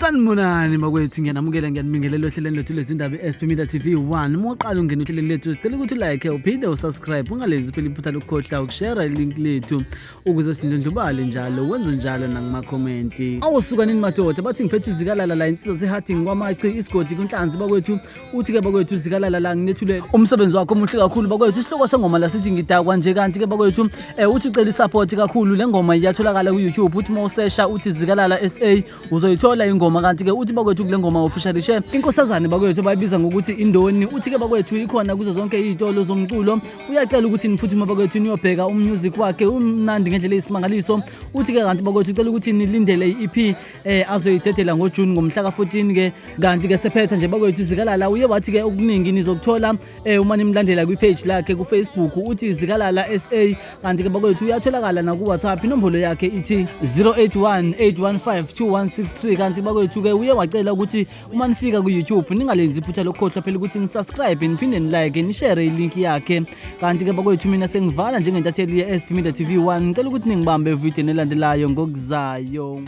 Sanibonani bakwethu, ngiyanamukela, ngiyanibingelela ohlelweni lethu lwezindaba i-SP Media TV 1. Uma uqala ungena ohlelweni lethu, sicela ukuthi ulike uphinde usubscribe, ungalenzi phela iphutha lokukhohlwa ukushare ilink lethu ukuze sidlondlobale njalo, wenze njalo nakumakhomenti. Awusuka nini madoda, bathi ngiphethe uZikalala la, insizwa seharding kwamachi isigodi kunhlanzi bakwethu. Uthi-ke bakwethu uZikalala la nginethule umsebenzi wakho omuhle kakhulu bakwethu. Isihloko sengoma la sithi ngidakwa nje, kanti-ke bakwethu uthi ucela isupport kakhulu. Le ngoma iyatholakala ku-YouTube, uthi uma usesha uthi Zikalala SA uzoyithola ingoma. Kanti-ke uthi bakwethu kule ngoma officialishe inkosazane bakwethu bayibiza ngokuthi Indoni. Uthi-ke bakwethu ikhona kuzo zonke iy'tolo zomculo. Uyacela ukuthi niphuthume bakwethu niyobheka umusic wakhe, umnandi ngendlela eyisimangaliso. Uthi-ke kanti bakwethu ucela ukuthi nilindele i-EP azoyidedela ngoJune ngomhla ka-14 ke. Kanti ke sephetha nje bakwethu, Zikalala uye wathi ke okuningi nizokuthola uma nimlandela kwi-page lakhe ku-Facebook, uthi Zikalala SA. Kanti ke bakwethu uyatholakala naku-WhatsApp, inombolo yakhe ithi 081 815 2163. Kanti bakwethu ke uye wacela ukuthi uma nifika ku-YouTube ningalenzi iphutha lokukhohlwa phela ukuthi nisubscribe, niphinde nilike, nishare ilink yakhe. Kanti ke bakwethu mina sengivala njengentatheli ye-SP Media TV 1, ngicela ukuthi ningibambe evidiyweni elandelayo ngokuzayo.